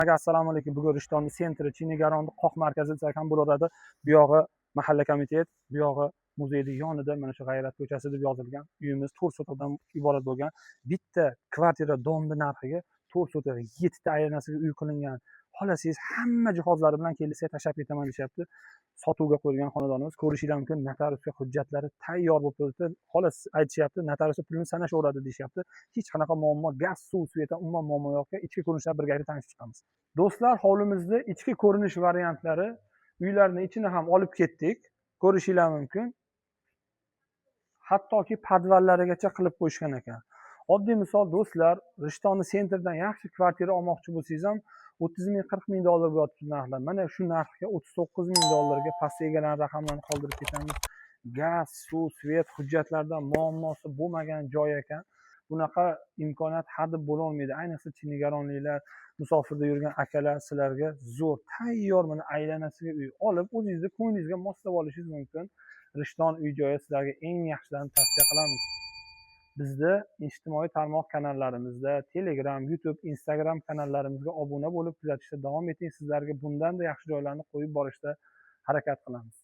Hammaga assalomu alaykum. Bugun Rishtonni центр i, Chinigaronni qoq markazi desak ham bo'laveradi. Bu yog'i mahalla komitet, bu yog'i muzeyni yonida mana shu G'ayrat ko'chasi deb yozilgan uyimiz 4 sotixdan iborat bo'lgan bitta kvartira дом ni narxiga 4 sotix, yettita aylanasiga uy qilingan. Xohlasangiz, hamma jihozlari bilan kelsa, tashlab ketaman deyishyapti. Sotuvga qo'yilgan xonadonimiz, ko'rishinglar mumkin, notariusga hujjatlari tayyor bo'lib turibdi. Xolos, aytishyapti, notariusga pulini sanashaveradi deyishyapti. Hech qanaqa muammo, gaz, suv, свет dan umuman muammo yo'q. Ichki ko'rinishlar birgalikda tanishib chiqamiz. Do'stlar, hovlimizda ichki ko'rinish variantlari, uylarni ichini ham olib ketdik. Ko'rishinglar mumkin. Hattoki podvallarigacha qilib qo'yishgan ekan. Oddiy misol, do'stlar, Rishtonni центр dan yaxshi kvartira olmoqchi bo'lsangiz ham 30 ming, 40 ming dollar bo'lyapti narxlar. Mana shu narxga, 39 ming dollarga, pastga egalarni raqamlarini qoldirib ketamiz. Gaz, suv, свет, hujjatlardan muammosi bo'lmagan joy ekan. Bunaqa imkoniyat hadeb bo'lolmaydi. Ayniqsa chinigaronliklar, musofirda yurgan akalar, sizlarga zo'r tayyor mana aylanasiga uy olib, o'zingizni ko'nglingizga moslab olishingiz mumkin. Rishton uy joyi sizlarga eng yaxshilarini tavsiya qilamiz. Bizda ijtimoiy tarmoq kanallarimizda, Telegram, YouTube, Instagram kanallarimizga obuna bo'lib, kuzatishda davom eting. Sizlarga bundanda yaxshi joylarni qo'yib borishda harakat qilamiz.